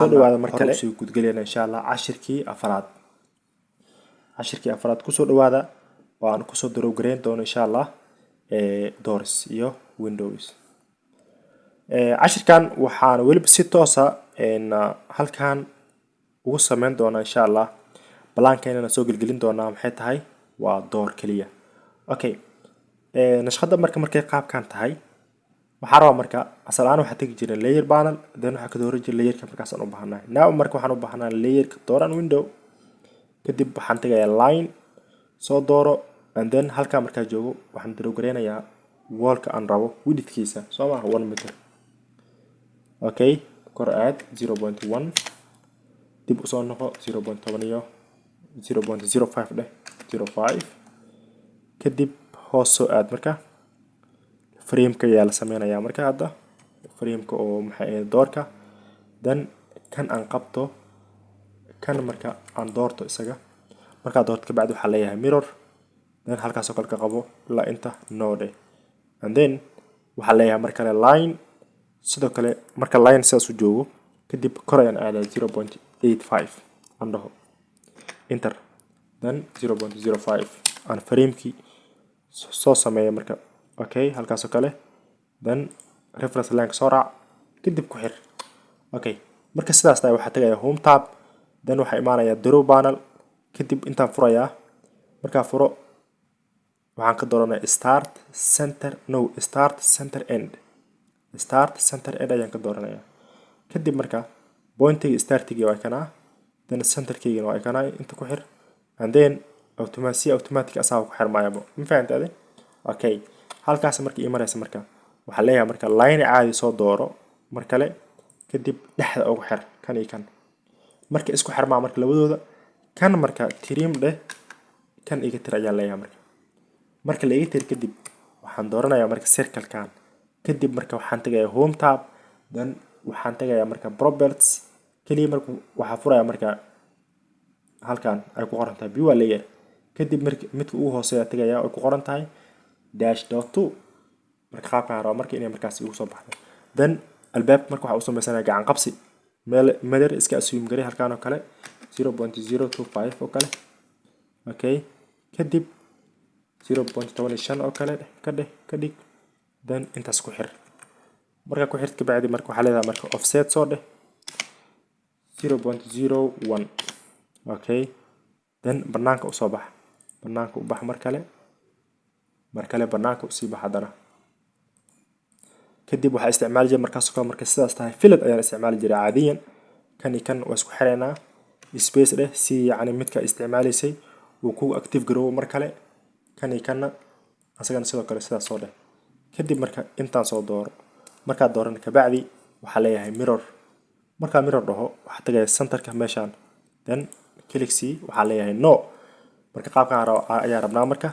Soo dhawaada mar kale, soo gudgalayna insha Allah cashirkii afraad. Cashirkii afraad kusoo dhawaada oo aan kusoo draw gareyn doono insha Allah doors iyo windows. Cashirkan waxaan weliba si toosa halkan ugu sameyn doonaa insha Allah. Balaankeenana soo gelgelin doonaa maxay tahay? Waa door keliya. Okay, nashqada marka markay qaabkan tahay, waxaa rabaa marka asal ahaan waxaa tegi jiray layer panel, then waxaa ka dooran jiray layerka markaas aan u baahanahay. Now marka waxaan u baahanahay layerka door and window. Kadib waxaan tegayaa line, soo dooro, and then halkaa markaa joogo waxaan draw gareynayaa wallka aan rabo widthkiisa, soo maaha? 1 meter. Okay, kor aad 0.1, dib usoo noqo 0.10 iyo 0.05 dheh, 05. Kadib hoos soo aad. Marka frameka ayaa la sameynayaa. Marka hadda frameka oo maxay ahayd doorka, then kan aan qabto, kan marka aan doorto isaga. Markaa doorto kabacdi waxaa leeyahay mirror, then halkaasoo kale ka qabo ilaa inta, no dheh, and then waxaa leeyahay mar kale line. Sidoo kale marka line sidaas u joogo, kadib kor ayaan aadaa, 0.85 aan dhaho, enter, then 0.05 aan framekii soo sameeya marka. Okay, halkaasoo kale, then reference line soo raac, kadib ku xir. Okay, marka sidaas tahay, waxaa tagaya home tab, then waxaa imaanaya draw panel. Kadib intaan furayaa. Markaa furo, waxaan ka dooranaya start center, no, start center end. Start center end ayaan ka dooranaya. Kadib marka pointiga startigi waa kanaa, then centerkeygana waa kanaa. Inta ku xir, and then si automatic asaga ku xirmayaba. Ma fahamta ade? Okay, halkaas marka ii maraysa, marka waxaa leeyahay marka line caadi soo dooro mar kale. Kadib dhexda ugu xir kan iyo kan. Marka isku xirmaa marka labadooda, kan marka trim dheh, kan iga tir ayaan leeyahay. Marka la iga tir kadib, waxaan dooranayaa marka circle-kan. Kadib marka waxaan tagayaa home tab, then waxaan tagayaa marka properties kaliya. Marka waxaa furaya marka halkan ay ku qoran tahay pure layer. Kadib marka midka ugu hooseeya tagayaa ay ku qoran tahay dash dot two. Marka qaabkaan rabaa marka inay markaas igu soo baxdo. Then albaabka marka waxaa u sameysanaya gacan qabsi meel meel iska assume garay halkaan oo kale, 0.025 oo kale. Okay, kadib 0.15 oo kale ka dheh, ka dhig, then intaas ku xir. Markaa ku xirta kabacdi, marka waxaa leedahay marka offset soo dheh 0.01. Okay, then banaanka usoo bax, banaanka u bax mar kale, mar kale banaanka usii bax haddana. Kadib waxaa isticmaali jiray markaas oo kale, marka sidaas tahay, fillet ayaan isticmaali jiray caadiyan. Kan iyo kan waa isku xireynaa, space dheh, si yacni midka isticmaalaysay uu ku active garoobo mar kale. Kan iyo kanna asagana sidoo kale sidaas soo dheh. Kadib marka intaan soo dooro. Markaad dooran kabacdi, waxaa leeyahay mirror. Markaa mirror dhaho, waxaa tagaya centerka meeshaan, then click c, waxaa leeyahay no. Marka qaabkan ayaa rabnaa marka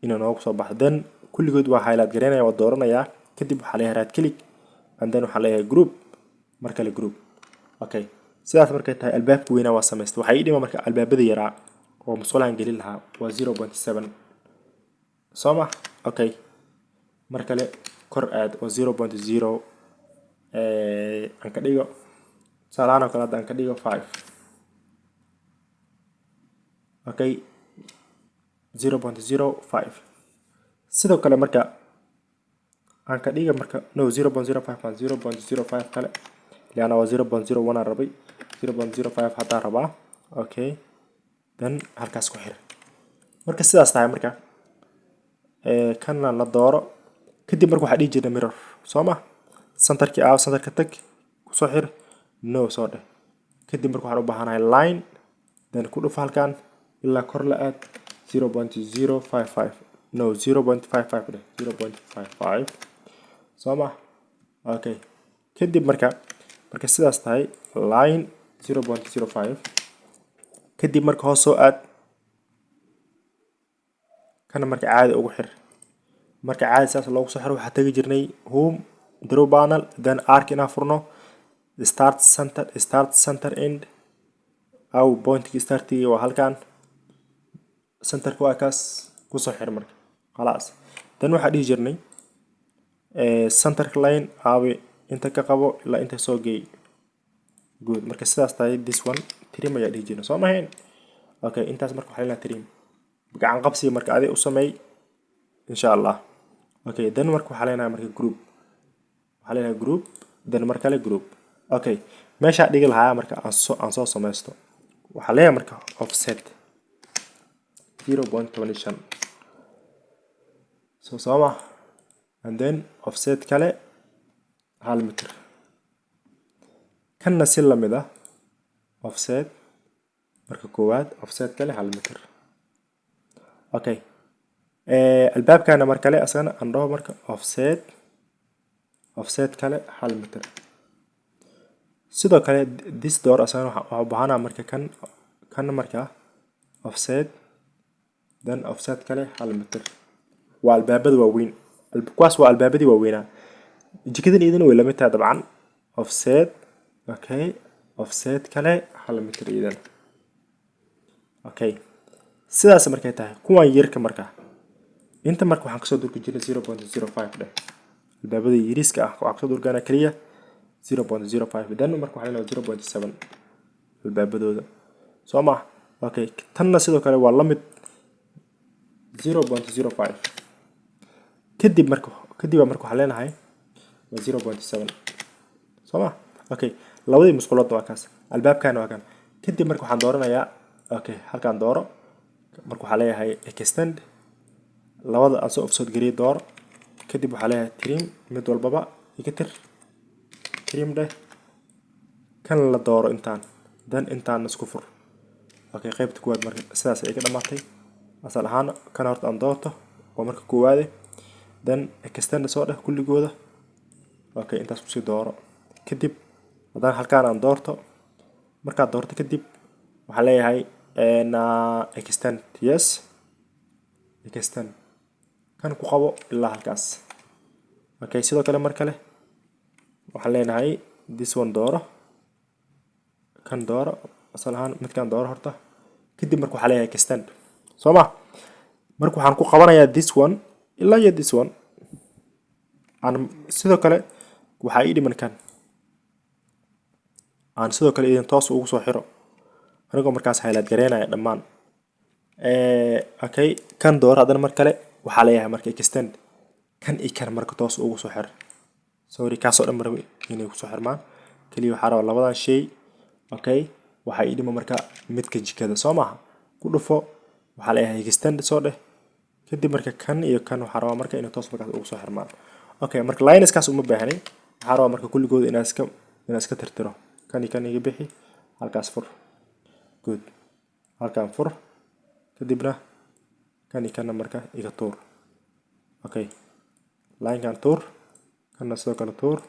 inuu noogu soo baxo. Then kulligood waa highlight gareynaya, waa dooranayaa. Kadib waxaa leeyahay right click, and then waxaa leeyahay group, mar kale group. Okay, sidaas markay tahay, albaabka weynaa waa samaystay. Waxaa ii dhima marka albaabada yaraa oo musqulahan gelin lahaa, waa 0.7, soo ma? Okay, mar kale kor aad oo 0.0 aan ka dhigo. Tusaalahaan oo kale hadda aan ka dhigo 5. Okay, 0.05 sidoo kale marka aan ka dhiga. Marka no, 0.05 aan 0.05 kale, lianna waa 0.01 aan rabay, 0.05 haddaan rabaa. Okay, then halkaas ku xir. Marka sidaas tahay, marka kanna la dooro. Kadib marka waxaa dhihi jirnay mirror, soo ma? Centerkii aaw, centerka tag, kusoo xir, no soo dheh. Kadib marka waxaan u baahanahay line, then ku dhufo halkan ilaa kor la aad, 0.055, no, 0.55 dheh, 0.55, soo ma? Okay, kadib marka sidaas tahay, line 0.05. Kadib marka hoos soo aad, kana marka caadi ugu xir. Marka caadi saas loogu soo xiro, waxaa tegi jirnay home, draw panel, then arc inaan furno, start center, start center end aw pointkii startigii waa halkan, centerka waa kaas, kusoo xir. Marka khalaas, then waxaa dhihi jirnay centerka line aawi, inta ka qabo ilaa inta soo geey. Good. Marka sidaas tahay, this one trim ayaa dhihi jirna, soo mahayn? Okay, intaas marka waxaa leenahay trim. Gacan qabsiga marka adiga u sameey, insha Allah. Okay, then marka waxaa leenahay marka group, waxaa leenahay group, then mar kale group. Okay, meeshaa dhigi lahaa marka aan soo sameysto, waxaa leeyahay marka offset 0.25, so soo ma? And then offset kale 1 mitir. Kanna si lamid ah, offset marka koowaad, offset kale 1 mitir. Okay, albaabkana mar kale asagana aan dhaho marka offset kale 1 mitir. Sidoo kale this door asagana waxaa u baahanaa marka kan marka offset, then offset kale 1 mitir. Waa albaabada waaweyn. Kuwaas waa albaabadii waaweynaa. Jikadan iyadana way lamid tahay dabcan. Offset, okay, offset kale 1 mitir iyadana. Okay, sidaas markay tahay, kuwan yarka marka inta marka waxaan kasoo durki jirnay 0.05 dheh. Albaabada yariiska ah waxaan kasoo durgaanaa keliya 0.05. Then marka waxaa leenahay 0.7 albaabadooda, soo ma? Okay, tanna sidoo kale waa la mid, 0.05. Kadib marka waxaan leenahay waa 0.7, soo ma? Okay, labadii musquloodna waa kaas, albaabkana waa kan. Kadib marka waxaan dooranayaa, okay, halkaan dooro. Marka waxaa leeyahay extend, labada aan soo offset gareeyay dooro. Kadib waxaa leeyahay trim, mid walbaba iga tir, trim dheh. Kan la dooro intaan, then intaan isku fur. Okay, qaybta koowaad marka sidaas ay ka dhamaatay. Asal ahaan kan horta aan doorto, waa marka koowaade. Then extend soo dheh kulligooda. Okay, intaas kusii dooro. Kadib haddana halkaan aan doorto. Markaad doorto kadib, waxaan leeyahay extend, yes, extend. Kan ku qabo ilaa halkaas. Okay, sidoo kale mar kale waxaan leenahay this one dooro, kan dooro, asal ahaan midkan dooro horta. Kadib marka waxaa leeyahay extend, soo ma? Marka waxaan ku qabanayaa this one ilaa iyo this one. Aan sidoo kale waxaa ii dhiman kan aan sidoo kale idin toos ugu soo xiro, anigoo markaas highlight gareynaya dhammaan. Okay, kan dooro haddana mar kale. Waxaa leeyahay marka extend, kan iyo kan marka toos ugu soo xir. Sorry, kaasoo dhan maraba inay kusoo xirmaan, keliya waxaa rabaa labadan shay. Okay, waxaa ii dhima marka midka jikada, soo maaha? Ku dhufo, waxaa leeyahay extend soo dheh. Kadib marka kan iyo kan waxaa rabaa marka inay toos markaas ugu soo xirmaan. Okay, marka lineskaas uma baahni. Waxaa rabaa marka kulligooda inaan iska tirtiro. Kan iyo kan iga bixi, halkaas fur. Good, halkaan fur. Kadibna kan iyo kanna marka iga tuur. Okay, linekan tuur, kanna sidoo kale tuur.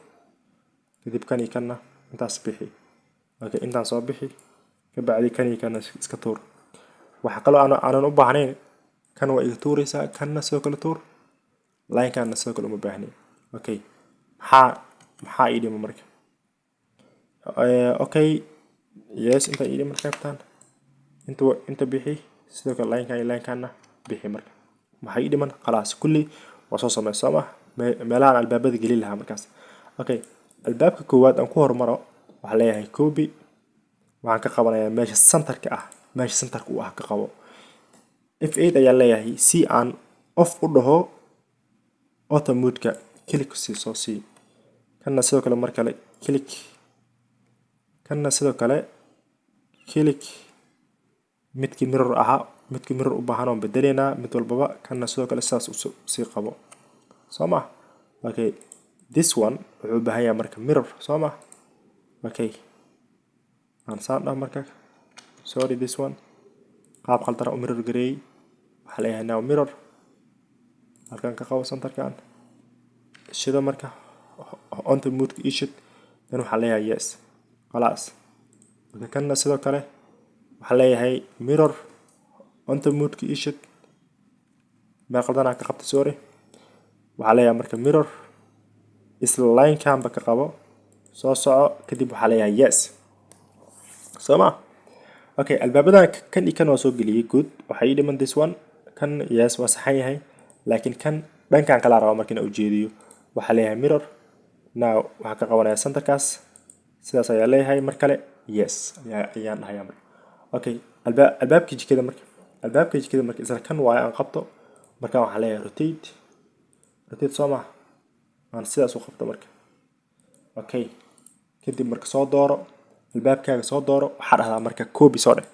Kadib kan iyo kanna intaas bixi. Okay, intaan soo bixi. Kabacdi kan iyo kanna iska tuur. Waxa kaloo aanan u baahnayn, kan waa iga tuuraysaa, kanna sidoo kale tuur, linekanna sidoo kale uma baahnayn. Okay, maxaa ii dhima marka? Okay, yes, inta ii dhiman qaybtan. Inta bixi, sidoo kale linekan iyo linekanna bixi. Marka maxaa ii dhiman? Khalaas, kulli waa soo samey, soo ma? Meelahaan albaabada gelin lahaa markaas. Okay, albaabka koowaad aan ku hormaro. Waxaa leeyahay copy. Waxaan ka qabanayaa meesha centerka ah, meesha centerka u ah ka qabo. F8 ayaan leeyahay si aan off u dhaho ortho mode-ka. Click sii, soo sii. Kanna sidoo kale mar kale click, kanna sidoo kale click. Midkii mirror ahaa, midkii mirror u baahan oon bedeleynaa mid walbaba. Kanna sidoo kale sidaas usii qabo, soo ma? Okay, this one wuxuu u baahan yahay marka mirror, soo ma? Okay, aan saan dhaho marka. Sorry, this one qaab qaldan u mirror gareeyey. Waxaa leeyahay now mirror. Halkan ka qabo centerkan, shida marka ortho mode-ka ii shid. Then waxaa leeyahay yes, khalaas. Marka kanna sidoo kale waxaa leeyahay mirror, ortho mode-ka ii shid. Meel qaldanaa ka qabtay, sorry. Waxaa leeyahay marka mirror, isla line-kanba ka qabo, soo soco. Kadib waxaa leeyahay yes, soo ma? Okay, albaabadan kan iyo kan waa soo geliyey. Good, waxaa ii dhiman this one. Kan yes, waa saxan yahay, laakiin kan dhankan kalaa rabaa marka inaan ujeediyo. Waxaa leeyahay mirror. Now waxaa ka qabanaya centerkaas. Sidaas ayaa leeyahay. Mar kale yes ayaan dhahayaa marka. Okay, albaabka jikada marka, albaabka jikada marka isla kan waayo aan qabto. Marka waxaan leeyahay rotate, rotate, soo maha? Aan sidaas u qabto marka. Okay, kadib marka soo dooro albaabkaaga, soo dooro. Waxaa dhahdaa marka copy soo dheh.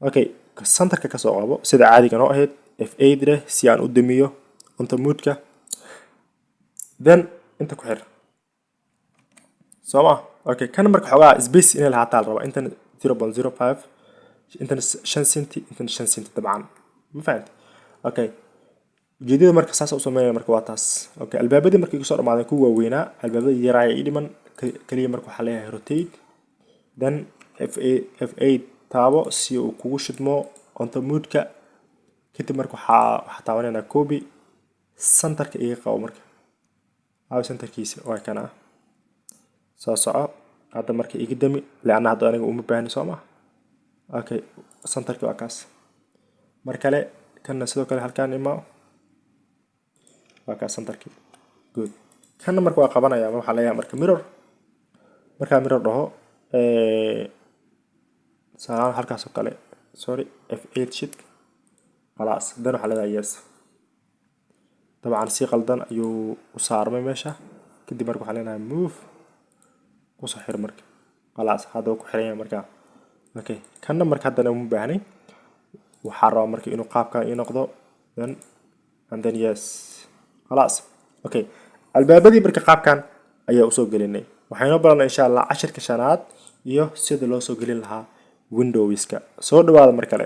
Okay, centerka kasoo qabo sida caadiga noo ahayd. F8 leh si aan u damiyo ortho modeka. Then inta ku xir, soo ma? Okay, kan marka xoogaa space inay lahaataa la rabaa. Intan 0.05, intan 5 centi, intan 5 centi dabcan. Ma fahamti? Okay, ujeedada marka saas u sameynaya marka waa taas. Okay, albaabadii markay kusoo dhamaadeen kuwa waaweynaa, albaabada yaraaya ii dhiman kaliya. Marka waxaa leeyahay rotate, then F8, F8 taabo si uu kugu shidmo ortho modeka. Kadib marka waxaa taabanayna copy. Centerka iga qabo marka. Aaw centerkiisa? Waa kana. Soo soco hadda marka, iga dami leanna hadda aniga uma baahni, soo ma? Okay, centerki waa kaas. Mar kale kanna sidoo kale halkaan imaa, waa kaas centerkii. Good. Kanna marka waa qabanaya. Waxaa leeyahay marka mirror. Markaa mirror dhaho, salaan halkaas oo kale. Sorry, F8 shit. Khalaas, dan waxaa leedahay yes. Dabcan si qaldan ayuu u saarmay meesha. Kadib marka waxaa leenahay move, kusoo xir marka. Khalaas, hadda waa ku xiran yahay marka. Okay, kanna marka haddana uma baahnay. Waxaa rabaa marka inuu qaabkan ii noqdo. Then and then yes, khalaas. Okay, albaabadii marka qaabkan ayaa usoo gelinay. Waxaynu baranay, insha Allah, cashirka shanaad iyo sida loo soo gelin lahaa windowska. Soo dhawaada mar kale.